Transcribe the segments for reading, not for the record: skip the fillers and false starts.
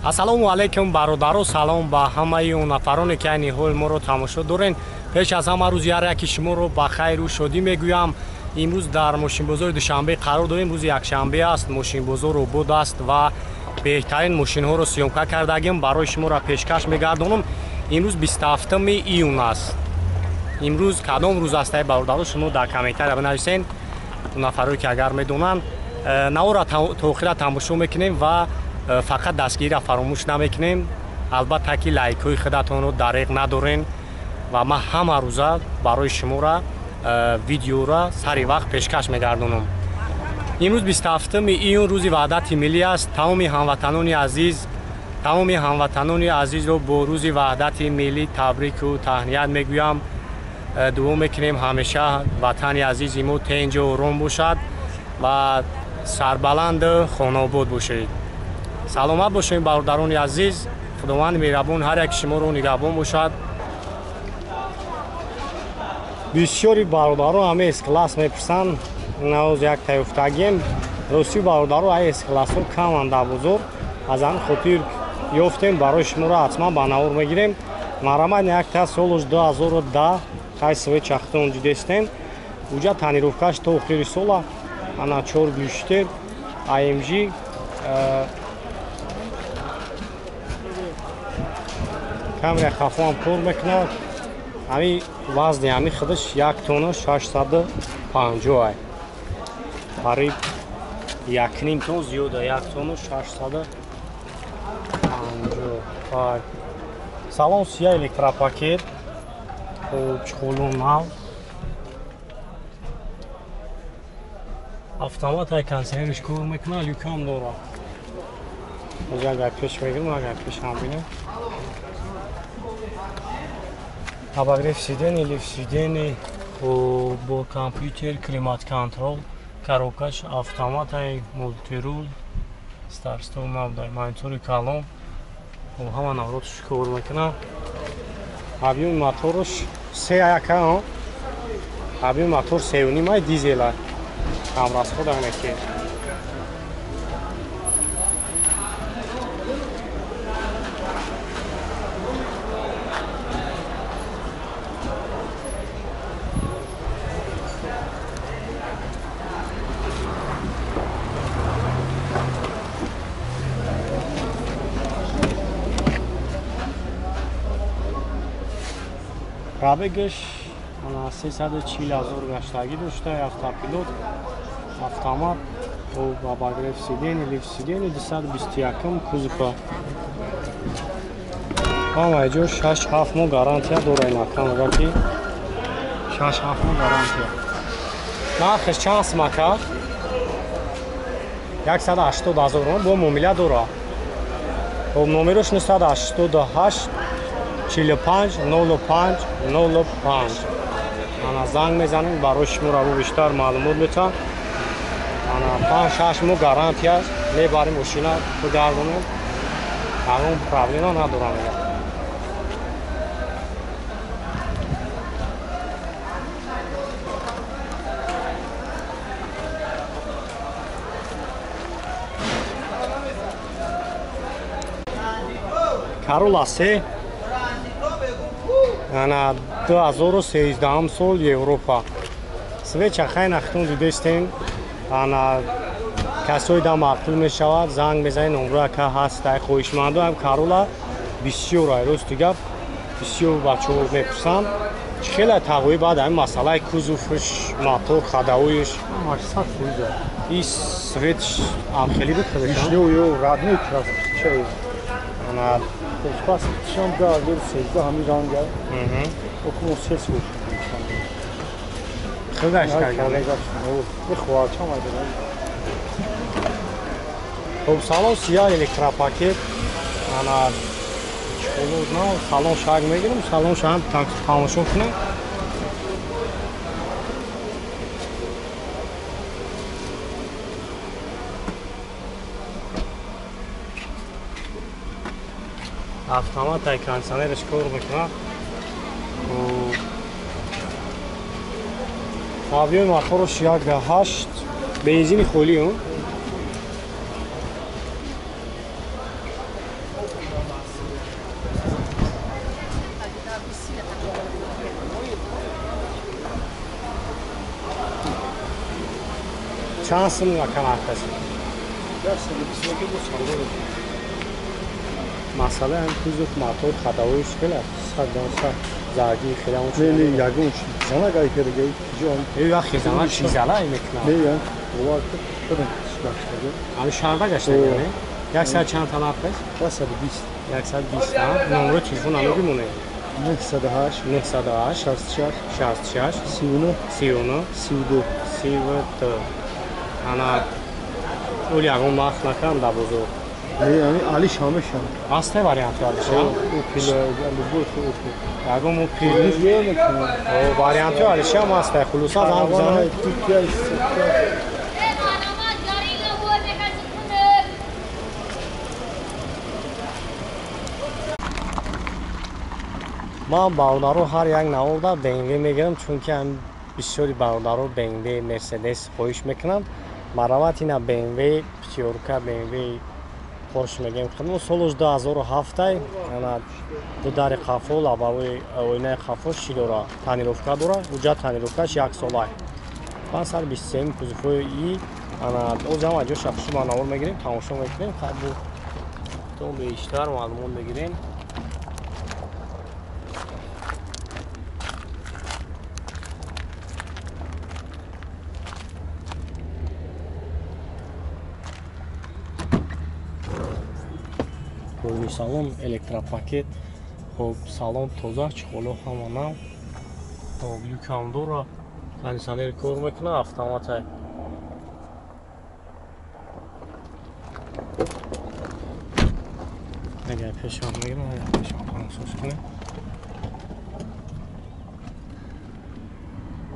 Ассалому алайкум бародаро, салом ба ҳамаи он нафароне ки айни ҳол моро тамошо дорен. Пеш аз ҳама рӯзи ҳар яки шуморо ба хайру шодӣ мегӯям. Имрӯз дар мошинбозори Душанбе қарор дорем. Рӯзи якшанбе аст, мошинбозор обод аст ва беҳтарин мошинҳоро съёмка кардагим, барои шуморо пешкаш мегардонам. Имрӯз 27 июн аст. Имрӯз кадом рӯз аст, ай бародаро, шумо дар комментария бинависен. Нафарое ки агар медонанд, наворро то охира тамошо мекунем ва фақат дастгириро фаромӯш намекунем. Албатта ки лайкҳои худатонро дареғ надорен ва ман ҳама рӯза барои шуморо видеоро сари вақт пешкаш мегардонам. Имрӯз 27 июн рӯзи ваҳдати миллӣ аст. Тамоми ҳамватанони азизро бо рӯзи ваҳдати миллӣ табрику таҳният мегӯям. Дуо мекунем ҳамеша ватани азизи мо тенҷу ором бошад ва сарбаланду хонаобод бошед. Саломат бошед бародарони азиз. Худованди меҳрабон ҳар яки шуморо нигаҳбон бошад. Бисёри бародаро ҳама С-класс мепурсанд. Навоз як таёфтагием. Рости бародаро ай С-классҳо каманд дар бозор. Аз ҳамин хотир ёфтем барои шуморо ҳатман ба навор мегирем. Марамат якта солуш 2010 хай све чахтон ҷидестем. Уҷа тонировкаш то охири сола ана 4 глушитель AMG камера хафоам кор мекунад. Ҳами вазни ҳами худаш 1 тонна 650 ай. Қариб 1.5 тон зиёда, 1 тонна 650. Салон сия электропакет. Хуб, чхолу нав. Автомат ай кондиционериш кор мекунад, люкам дорад. Боз агар пеш мегирем, агар пеш ҳам бинем. Обогрев сидений, лифт сидений, бо компютер, климат-контрол, коробкаш автомат ай, мультирул, старт-стоп набудай, монитори калон. Ҳама навротш кор мекунад. Объёми моторш 3.1, объёми мотор 3.5 ай, дизел ай. Камрасход ки. Пробегаш 340 ҳазор гаштагӣ дошта, автопилот, автомат, обогрев сидений, лифт сидений, 221 кузова. Ҳама ҷо 6-7 моҳ гарантия дора ин ака, мегӯяд ки 6-7 моҳ гарантия. Нархаш чанд сум ака? 180 ҳазор ром бо муомила дора. Хоб, номерош 988 45 05 05. Ана занг мезанем, барои шуморо бо бештар маълумот метавон. Ана 5-6 моҳ гарантия мебарем, мошина бигардонем. Ягон проблема надорам. Карола се ана 2013 сол Европа. Свеча хай нахтун дидестем. Ана касои да маъқул мешавад, занг мезанед, номро ака ҳаст, ай хоҳишмандо ҳам Карола бисёр ай, рости гап бисёр бачаҳо мепурсанд. Чӣ хеле тағои баъд ҳамин масъалаи кузовш, мотор, хадавоиш. 100%. И светш ам хеле буд худаш. Ё родной краска. Ана Пас шам 2013 ҳамин ранга. Около 3 сол. Худаш кардан. Мехоҳам айда. Хуб, салон сия электропакет. Ана чхолу нав, салон шаг мегирем, салон шам тамошо кунем. Автомат ай кондиционерش кор мекунад. Объёми моторш 1.8, бензини холӣ. Чанд сум ака нархаш? Масъала ҳам кузов, мотор, ходовоиш хеле 100%. Зарги хеле он. Не, не, ягон занак ай керге, ҷон. Э, вақт занак чизала ай мекунад. Не, я. Бовар кун, гаштага. Ами шарда гаштага, не? 100 чанд та нархаш? 120. 120, а? Номеро телефон ано бимоне. 908 908 66 66 39 39 32 32. Ана оли ягон нарх накардам дар бозор. Не, ами алиш ҳамешам. Ҳасте варианти алиша? Опел, любой Опел. Ягон Опел. Варианти алишам ҳасте. Хулоса занг бизанед. Туркия. Ман бародаро ҳар як наворда BMW мегирам, чунки ҳам бисёри бародаро BMW, Mercedes хоҳиш мекунанд. Марават ина BMW пятёрка, BMW Porsche мегем. Худмо солаш 2007-ай, ана ду дари қафо, лабави оинаи қафо чӣ дора? Тонировка дора, уҷа тонировкаш як солай. 523 кузовҳои и ана озам аҷо шахси ма навор мегирем, тамошо мекунем, хайбу то бештар маълумот мегирем. Рӯи салон электропакет, хоб салон тоза, чиқоло ҳама нав, хоб люкам дора, кондиционер кор мекунад, автоматай. Агар пешам мегирам, агар пешам тамошош кунем.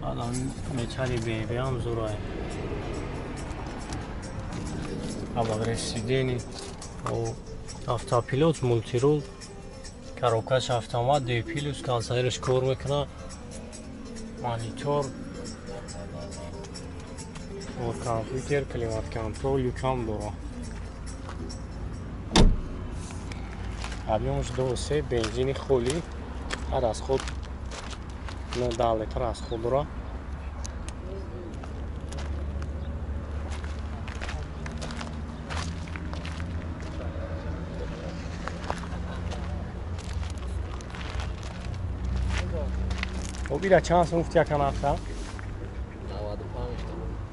Баъд металли BMW ҳам зӯрай. Обогрев сидений, автопилот, мультирул, коробкаш автомат, D+, кондиционераш кор мекунад, монитор, компютер, климат-контрол, люкам дора. Объёмаш 2,3, бензини холӣ, ҳар аз худ 9 литр аз худ дора. Хоб ира чанд сум гуфти ака нарха?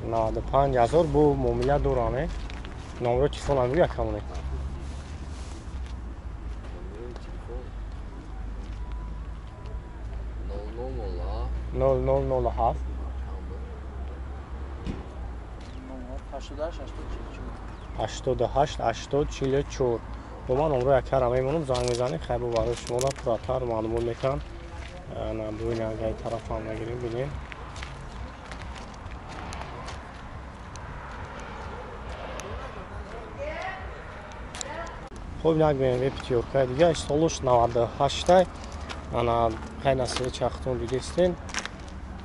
95 ҳазор бо муомила дора, не? Номеро телефон ам ака моне. Нол нол нол ҳафт 88 80 44. Бо ман номро якара мемонам, занг мезанем, хайр бо барои шумо пурратар маълумот мекунам. Ана буин агай тарафам мегирем, бинем. Хоб як BMW пятёрка дига, солуш 98-тай. Ана хай насили чахтон дидестен.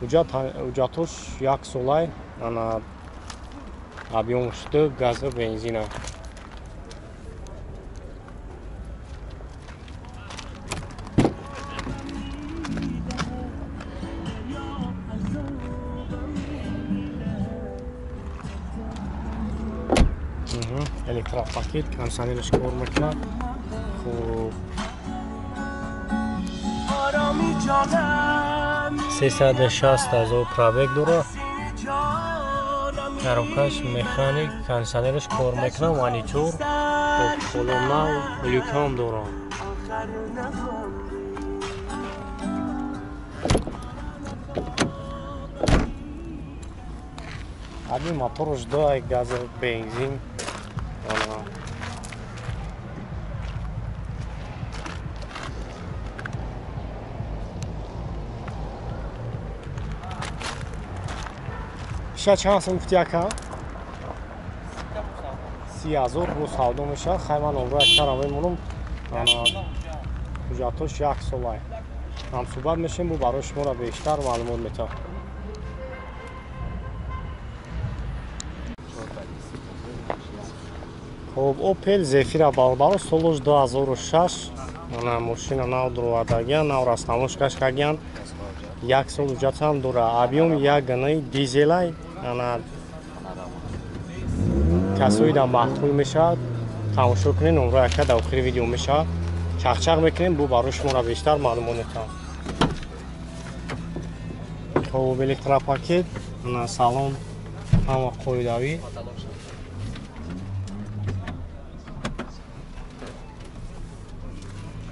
Уҷатош як солай, ана объёмш 2 газа бензина. Электропакет, кондиционераш кор мекунад. Хуб 360 ҳазор пробег дора. Коробкаш механик, кондиционераш кор мекунад, монитор, колонна, люкам дора. Аби моторш 2 газа бензин. Иша чанд сум гуфти ака? 30 ҳазор бо савдо мешавад. Хай ман номро якара мемонам. Ҳуҷҷатош як солай. Ҳамсӯҳбат мешем, бо барои шуморо бештар маълумот метавад. Хоб, Opel Zafira бародаро, солаш 2006. Ана мошина нав дуровардагиян, нав растамошкаш кардиян. Як сол ҳуҷҷатам дора. Объём як ганаи дизелай. Ана касои да маъқул мешавад. Тамошо кунед, номро яка дар охири видео мешавад. Чақчақ мекунем, бу барои шуморо бештар маълумот метавам. Хоб, электропакет, ана салон ҳама қоидавӣ.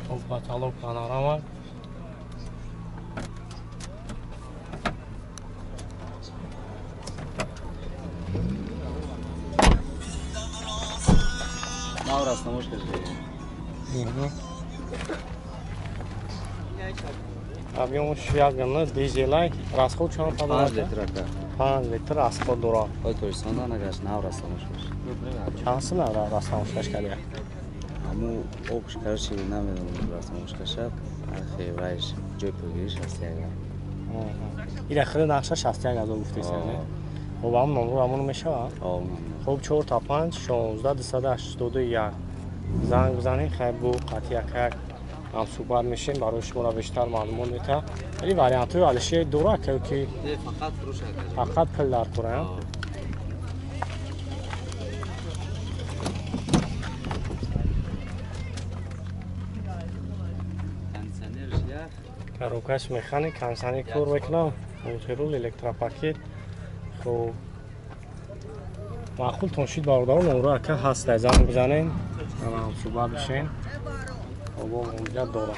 Хоб, потолок панорама. Объёмаш як гана дизелай, расход чанд 5 литр ака. 5 литр расход дорад. Ой, Тоҷикистон нагашт, нав растамошкаш. Чанд сум растамошкаш кардия? Аму обш, короче, намедонам растамошкаша. Ахи вайш ҷой пулгириш 61. Ира хеле нақша 61 ҳазор гуфтест, не? Хоб, ҳам номро ҳамон мешавад? Хоб, 4 та 5 16 281. Занг бизанед, хайр бу қатъи як ҳам суҳбат мешем, барои шуморо бештар маълумот метаҳад. Вале вариантҳои алишер дора ки фақат фурӯш фақат пул дар кора. Коробкаш механик, кондиционер кор мекунам, мултирул, электропакет. Хоб, маъқултон шид бародарон, номро ака ҳаст, занг бизанед, ҳам суҳбат бишем. Хоб, муроҷиат дорам.